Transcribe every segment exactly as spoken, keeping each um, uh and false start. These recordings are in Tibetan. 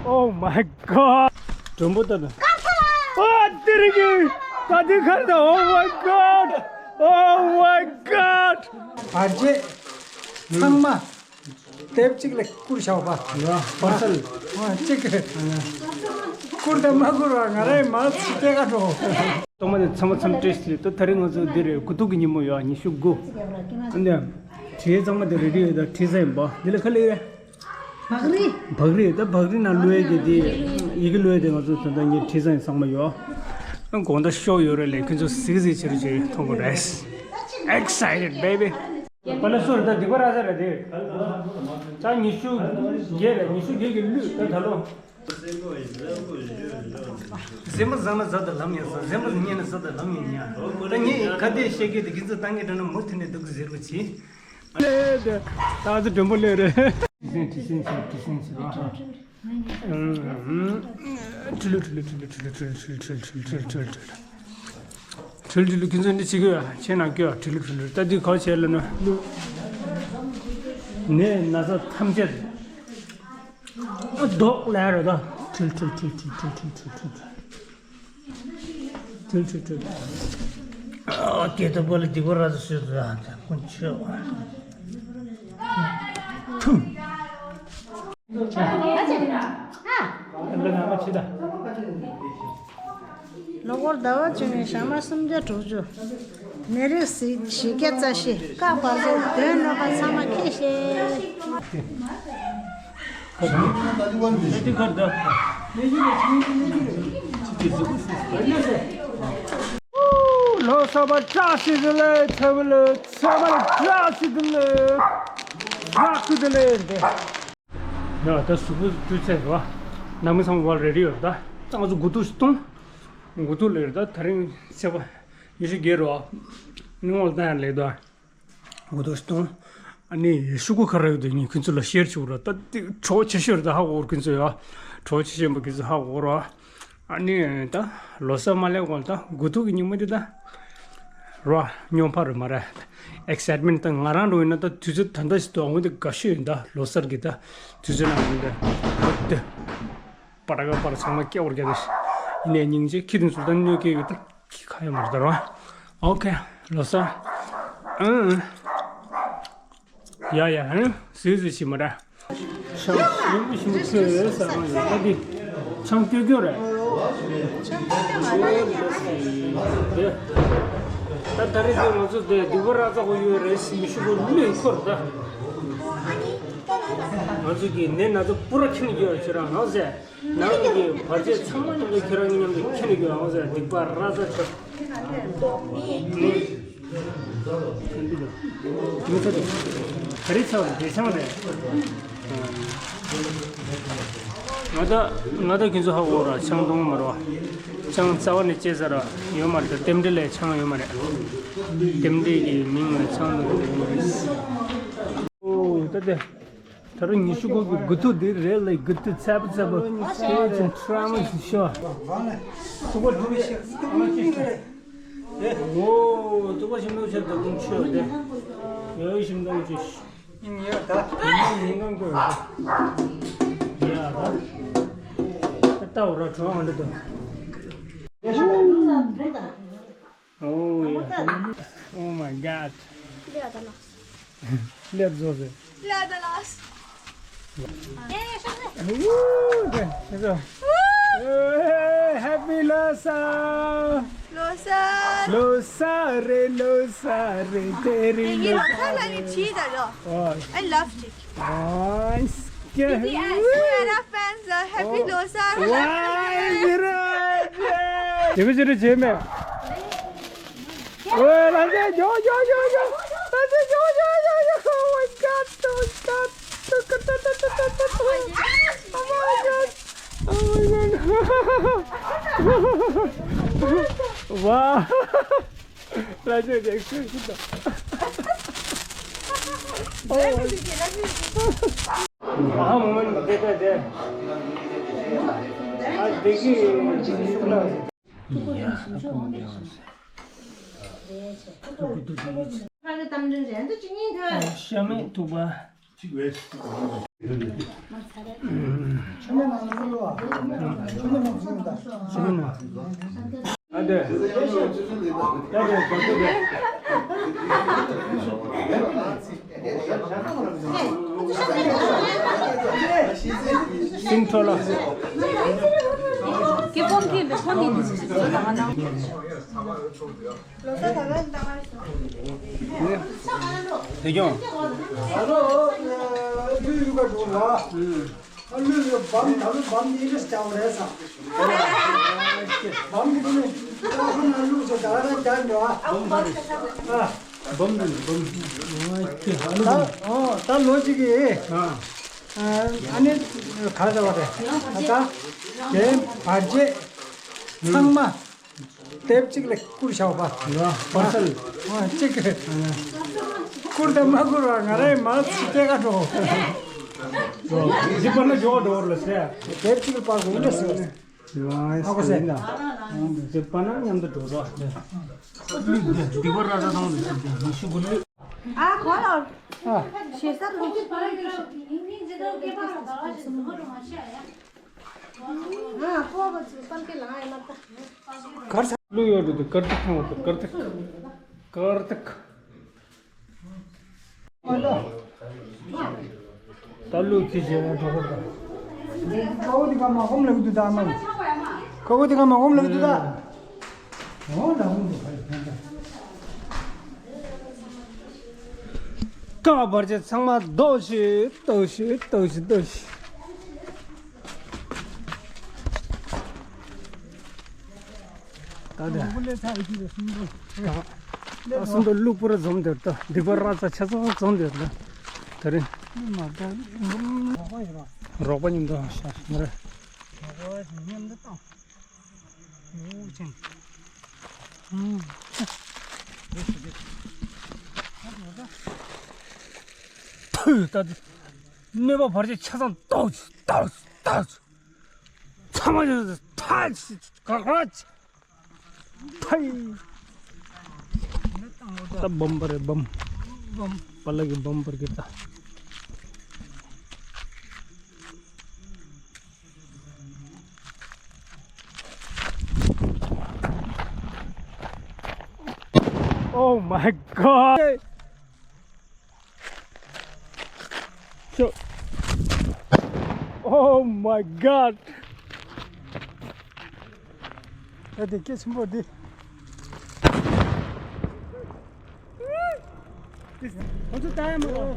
Oh my god. མགྲོན་པོ་ལྟ་དང་། ཨ་དེ་རིང་གི་ད་དེ་ཁར་ད། Oh my god. Oh my god. བར་ཆད་ཚང་མ་དེབ་གཅིག་ལ་བསྐུར་བྱའོ་པ། ཡ་པར་སལ། ཨ་གཅིག་བསྐུར་དང་མ་བསྐུར་བ་ང་རའི་མ་ཚིག་སྐྱེ་ག་འགྲོ། གཏོང་མ་དེ་ཚང་མ་ཚང་བཀྲ་ཤིས་བདེ་ལེགས། ད་ད་རིང་ང་ཚོ་འདི་རེད། དགུ་ཐུག་གི་ཉིན་མོ་ཡོད། ཉི་ཤུ་དགུ། ཨ་ནི་བྲིས་ཚང་མ་དེ་རེ་ཌི་ཡོད། ད་བྲིས་ཚར་ཡིན་པ། འདི་ལ་ག་ལེ་རེད། བག་རིལ། བག་རིལ། ད་བག་རིལ་ནང་བླུགས་ཡས་ཀྱི་དེ་ཡི་གེ་བླུགས་ཡས་དེ་ང་ཚོ་ད་ལྟ་ངས་བྲིས་ཚར་ཡིན། ཚང་མ་ཡོད། ཨ་དགོང་དག་ཤོག་ཡོད་རེད་ལས། ཁྱོད་ཚོ་གཟིགས་གཟིགས་བྱེད་རོགས་བྱེད། མཐོང་གི་རེད། Excited baby. པ་ལ་སུ་རེད། ད་སྡིག་པ་ར་ས་རེད་དེ། ད་ཉི་ཤུ་བརྒྱད་རེད། ཉི་ཤུ་བརྒྱད་ཀྱི་བླུགས་ད་ད་ལོ། གཟན་པ་བཟང་ན་བཟའ་དང་ལམ་ཡང་བཟའ། གཟན་པ་ཉེས་ན་བཟའ་དང་ལམ་ཡང་ཉེས། ད་ངས་ག་དེ་བཤད་ཀྱི་དེ་ཁྱེད་ཚོ་ལྟ་ངན་དྲན་ན་མུ་མཐུད་ནས་སྡུག་གི་ཟེར་རོགས་གྱིས། ད་ཚོ་མགྲོན་པོ་སླེབས་རེད། དྲི་སེན་དྲི་སེན་དྲི་སེན་ཟེར་བ། ཁྲི་ལུ་ཁྲི་ལུ་ཁྲི་ལུ་ཁྲི་ལུ་ཁྲི་ལུ་ཁྲི་ལུ་ཁྲི་ལུ་ཁྲི་ལུ་ཁྲི་ལུ་ཁྲི་ལུ་ཁྲི་ལུ། ཁྲི་ལུ་ཁྲི་ལུ་ཁྱེད་ཚོ་འདི་བྱེད་ཀྱི་ཡོད། ཁྱེད་ནང་སྐྱོད། ཁྲི་ལུ་ཁྲི་ལུ། ད་འདི་ག་བྱས་ལ་ནི་ནད་ན་ཚ་ཐམས་ཅད་ལྡོག་ལ་རེད་ད། ཁྲི་ཁྲི་ཁྲི་ཁྲི། ཨ་སྐྱེ་ཐོབ་པ་ལ་སྡིག་པ་ར་ཙ་སོད་ཙ་ཁོ་ཆོས། ཐུམ། ལོ་འཁོར་ཟླ་བ་བཅུ་ནས་ཞག་མ་སུམ་བརྒྱ་དྲུག་ཅུ། ནད་རིགས་བཞི་བརྒྱ་རྩ་བཞི། སྐབས་བར་དོ་གདོན་གནོད་པ་ཚང་མ་ཁྱེར་ཤེས། ལོ་གསར་པ་བཀྲ་ཤིས་བདེ་ལེགས། ཚེ་བ་ལ་བཀྲ་ཤིས་བདེ་ལེགས། བཀྲ་ཤིས་བདེ་ལེགས། ཡ་ད་གཟུགས་པོ་འཁྲུད་ཚར་རེད་པ། ནང་མི་ཚང་མ་ཝལ་རེ་ཌི་ཡོད་རེད་ད། ད་ང་ཚོ་དགུ་ཐུག་གཏོང་། དགུ་ཐུག་ལེ་རེད་ད། ད་རིང་ཚེས་པ་ཉི་ཤུ་བརྒྱད་རེད་པ། ནི་ངོ་ལ་ད་ཡང་ལེགས་ད། དགུ་ཐུག་གཏོང་། ཨ་ནི་ཤོག་གུ་ག་རེ་ཡོད་དེ་ངས་ཁྱོད་ཚོ་ལ་ཤེར་བྱེད་དགོས་རེད་ད། དེ་གྲོགས་ཆེ་ཤོས་རེད་ད། ཧ་གོ་རེད་ཁྱོད་ཚོ་ཡ། གྲོགས་ཆེ་ཤོས་ཡིན་པ་ཁྱོད་ཚོ་ཧ་གོ་རེད། ཨ་ནི་ད་ལོ་གསར་མ་སླེབས་གོང་ད་དགུ་ཐུག་གི་ཉིན་མོ་དེ་ད་རོ་སྙོམས་པ་རེད་མ་རེད། ཨེག་སའིཊ་མེནཊ་ད་ང་རང་འགྲོ་ཡིན་ན་ད་དུས་ཚོད་ད་ལྟ་ཞིག་ཏུ་འོང་དེ་དགའ་ཤོས་ཡིན་ད། ལོ་གསར་གི་ད་དུས་ཚོད་ནང་ཡིན་ད། ཨོ་དེ་པ་ཏྲ་ག་པར་ཚང་མ་སྐྱེ་བར་རྒྱ་དེ་ཡིན་ནའི་སྙིང་རྗེ། ཁྱི་དེ་ཚོ་ད་གནོད་སྐྱེལ་ཡོད་ད། ཁྱི་ཁ་ཡོད་མ་རེད་ད་རོ། ཨོ་ཁེ་ལོ་གསར། ཨང་། ཡ་ཡ། ཧན་སུས་སུས་ཤི་མ་ར། ཆང་ཞིམ་པོ་ཞིམ་པོ་ཁྱོད་ཡོད་ས་གང་ཡོད་ད། འདི་ཆང་སྐྱོ་སྐྱོ་རེད། ཆང་སྐྱོ་སྐྱོ་མ་རེད། ད་ད་རེས་དེ་ང་ཚོ་དེ་སྡིག་པ་ར་ཙ་གོ་ཡོད་རེད། མི་ཤི་གོ་ལུས་འཁོར་ད། ང་ཚོ་གི་ནད་ན་ཚ་པུ་ར་ཁྱིམ་གྱི་ཡོད་ཁྱེད་རང་ང་ཟེར། ནང་གི་བར་ཆད་ཚང་མ་མཉམ་དུ་ཁྱེད་རང་གཉིས་མཉམ་དུ་ཁྱེར་ནས་ཡོང་ཟེར། སྡིག་པ་ར་ཙ་ཆོད། ག་རེ་ཚ་བ་རེད། ཆང་རེད། ང་ད་ང་ད་ཁྱེད་ཚོ་ཧ་གོ་ར། ཆང་འཐུང་མ་རོ། ཆང་རྩ་བ་ནས་བཅད་ཚར་ར་ཡོད་མ་རེད། རྟེན་འབྲེལ་ལས་ཆང་ཡོད་མ་རེད། རྟེན་འབྲེལ་གྱི་མིང་ལ་ཆང་འཐུང་གི་ཡོད་མ་རེད། ཨོ་ད་དེ། ད་རུང་ཉི་ཤུ་དགུ་གི་དགུ་ཐུག་འདི་རེད་ལ། དགུ་ཐུག་ཚ་པོ་ཚ་པོ། དེ་ཚོ་ཁྲ་མོ་ཞིག་ཤོ། ཨོ་ཙུ་པ་ཞིམ་ནོ་ཆེ་ད་དུང་ཆོས་དེ། ཡོ་ཞིམ་ནོ་ཆེ། ཉིན་ཡོད་ད། ཉིན་གང་གོ་ཡོད་ད། ཡ་ད། ད་ད་འོ་ར་གྲོང་འདི་དུ། Oh yeah. Oh my god. Leather lace. Leather lace. Ooh, okay. Let's go. Hey, happy Losar. Losar. Losar re, Losar re, teri Losar. Oh. I love it. Nice. Happy Losar. Happy Losar. Why? Jimmy, Jimmy, Jimmy. Oh, that's it. Yo, yo, yo, yo. That's it. Yo, yo, yo, yo. Oh my God. Oh my God. Oh my God. Oh my God. Wow. Let me get this. Oh. Aha moment, de, de, de. Ah, de, de. ཤ་མེད་ཐུག་པ། སིང་ཁྲོ་ལ། ཀི་ཕོན་ཐི་བེ་ཕོན་ནི་དེ་ཚོ་ཞིག་ཚོ་ལ་ང་ན། དེ་ཀྱང་། ཨ་ལུས་ཡོད་པ་འགྲོ་ལ། ཨ་ལུས་ཡོད་བམ་ད་ལུས་བམ་འདི་རེས་བྱ་བ་རེད་ས། བམ་གྱི་དེ་ནི་ཀ་ཁོ་ན་ལུས་སོ་ད་ར་རྒྱ་འགྲོ་ཨ། བམ་རེད་བམ། ད་ཨོ་ད་ལོ་གཅིག་གི་ཨ་ནི་ག་རེ་བ་རེད་ད། དེ་བར་ཆད་ཚང་མ། དེབ་གཅིག་ལ་བསྐུར་བཞག་པ། ཡ། པར་སལ། ཨ། གཅིག་བསྐུར་དང་མ་བསྐུར་བ་ང་རའི་མ་ཚིག་སྐྱེ་ག་འགྲོ། འདི་པར་ན་འཇོག་འགྲོ་བར་ལ་ཟེར། དེབ་གཅིག་ལ་པར་དགོས་འདྲ་ཟེར། ཡ། ཨ་ཁོ་ཟེར། འདི་པར་ན་མཉམ་དུ་འགྲོ་རོགས། འདི་པར་ར་ས་ཐང་དུ་ཞུ་གི་ལུས། ཨ་ཁོ་ལ། ཨ། ཞེ་ས་རུ། གར་ས་ལུ་ཡོད་འདུག་གར་ཐིག་ཐང་བ་དུ་གར་ཐིག་གར་ཐིག་གར་ཐིག། ད་ལུ་ཁྱི་བྱེད་ན་གྲོགས་པོ་དང་། ཀ་བོ་དེ་ག་མ་ཧོམ་ལ་གི་དུ་ད་མ། ཀ་བོ་དེ་ག་མ་ཧོམ་ལ་གི་དུ་ད། འོ་ད་ཧོམ་དུ་ཕ་ཡི་ཕན་ད། ཀ་བར་ཆད་ཚང་མ་ཟློག་ཤིག་ཟློག་ཤིག་ཟློག་ཤིག་ཟློག་ཤིག། ད་ལྟ། ད་སུམ་མདོ་ལུག་པོ་ར་འཛོམས་དེར་ད་སྡིག་པ་ར་ཙ་ཆ་ཚང་འཛོམས་དེར་ད། ད་རེ། རོགས་པ་མཉམ་དུ་ཤ་ང་རེ། ཐུ་ད་དེ། གནོད་པ་བར་ཆད་ཆ་ཚང་ཟློག་ཟློག་ཟློག་ཚང་མ་ཡོད་ཐ་ཆི་ག་ག་ཆི་ཐའི། ད་བམ་པར་བམ། བམ། པ་ལ་གི་བམ་པར་གི་ད། Oh my God! So, oh my God! ད་དེ་སྐད་ཆེན་པོ་འདི། ཁོ་ཚོ་ལྟ་ཡ་མ་རེད།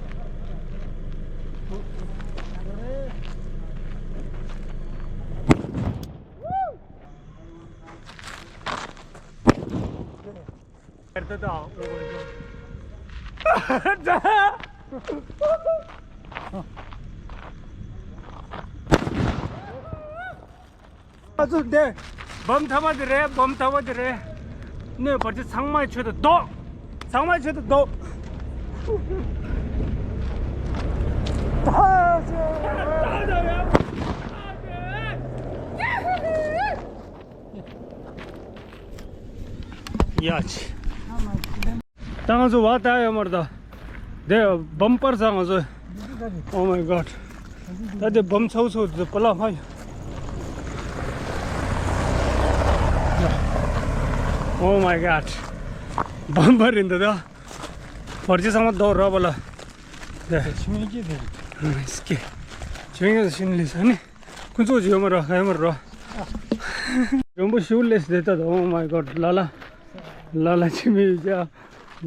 ཨ་ཙུ་འདི། བམ་ཐ་མ་འདི་རེད། བམ་ཐ་མ་འདི་རེད། གནོད་བར་ཆད་ཚང་མའི་ཆོད་དུ་ཟློག་ཚང་མའི་ཆོད་དུ་ཟློག་ཡ་ཆི། ད་ང་ཚོ་བ་ད་ཡོད་མ་རེད་ད། དེ་བམ་པར་ས་ང་ཚོ། Oh my God. ད་དེ་བམ་ཚོགས་ཚོགས་དེ་པ་ལ་ཧ་ཡོད། Oh my God. བམ་པར་རིན་ད་ད། བར་ཆད་ཚང་མ་ཟློག་ར་པ་ལ། དེ། ཆུང་ཡིན་གྱི་དེ། སྐྱེ། ཆུང་ཡིན་ཤིན་ལི་ས་ནི། ཁོ་ཚོ་ཡོད་མ་རེད། ཧ་ཡོད་མ་རེད། འཇོན་པོ་ཞུ་ལེས་དེ་ད། Oh my God. ལ་ལ། ལ་ལ་ཆི་མི་ཡོད་ཀྱ།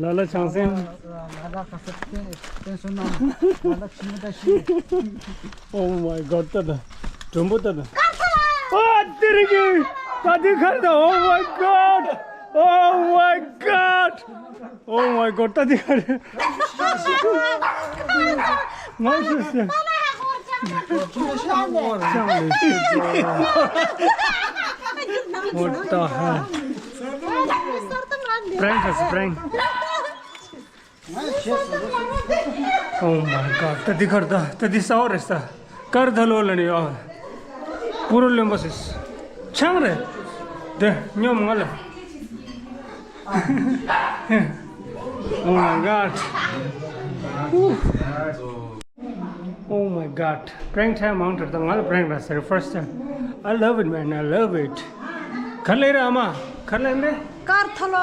ལ་ལ་བྱང་སེམས། ལ་ལ་ཁ་ས་བསྟན་བསྟན་སོང་ན། ལ་ལ་ཆི་མི་ད་ཤི། Oh my God. ད་ད། འཇོན་པོ་ད་ད། ཨ་དེ་རིང་གི་ད་དེ་ཁར་ད། Oh my God. Oh my God. Oh my God. ད་དེ་ཁར། ང་ཤི་སི། What the hell? Prank. Prank. Oh my God. ད་འདི་གར་ད། ད་འདི་ས་བ་རེད་ས། དཀར་ད་ལོ་ལ་ནི་ཡོད། པུ་རུ་ལོན་པ་སིས། ཆང་རེད། དེ་སྙོམས་ང་ལ། Oh my God. Whew. Oh my god, prank time མང་དྲགས། ད་ང་ལ་prank་རག་ཟེར། First time. I love it, man, I love it. ག་ལེ་ར་ཨ་མ། ག་ལེ་འདི། དཀར་ཐོ་ལོ་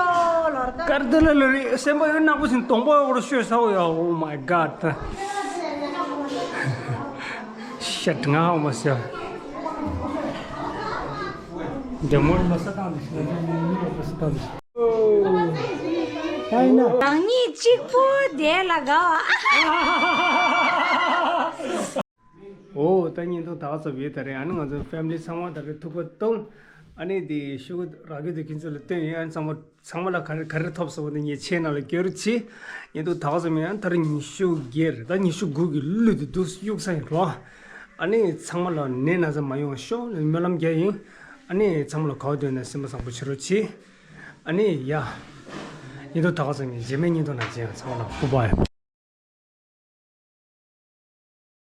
ལོར་དཀར། དཀར་ཐོ་ལོ་ལོ་རེད། སེམས་པ་ཡོད་ནག་པོ་ཞིག་གདོང་པ་ཡོད་པར་ཤོད་ས་འོ་ཡ། Oh my god. Shit, ང་ཧ་མ་ཟེར། འདྲེ་མོར་མ་ས་བཏང་དེ་ཤི་ན་མི་མི་རོ་མ་ས་བཏང་དེ་ཤི། ཨ་ཡིན་ན། རང་ཉིད་གཅིག་པུ་དེ་ལ་དགའ་བ། འོ་ད་བརྙན་ཐུང་ད་ག་ཙམ་ཡོད་ད་རེད། ཨ་ནི་ང་ཚོ་family་ཚང་མ་ད་རེས་ཐུག་པ་གཏོང་། ཨ་ནི་དེ་ཤོག་རག་གི་འདུག་ཁྱེད་ཚོ་ལ་སྟོན་ཡོད། ཨ་ནི་ཚང་མ་ཚང་མ་ལ་ག་རེ་ག་རེ་ཐོབ་སོང་བ་དེ་ངས་ཆེ་ནང་ལ་བསྐྱར་རོགས་བྱེད། ཡིན་དུས་ད་ག་ཙམ་ཡང་ད་རེས་ཉི་ཤུ་བརྒྱད་རེད། ད་ཉི་ཤུ་དགུ་གི་གླུད་དེ་འདུག་གཡུག་ས་ཡིན་རོ། ཨ་ནི་ཚང་མ་ལ་ནད་ན་ཚ་མ་ཡོང་ཤོག་ལ་སྨོན་ལམ་རྒྱག་ཡིན། ཨ་ནི་ཚང་མ་ལ་ག་བ་འདོད་ན་སེམས་པ་བཟང་པོ་བྱེད་རོགས་བྱེད། ཨ་ནི་ཡ། ཡིན་དུས་ད་ག་ཙམ་ཡང་རྗེས་མའི་བརྙན་ཐུང་ནང་མཇལ་ཡོང་། ཚང་མ་ལ་goodbye།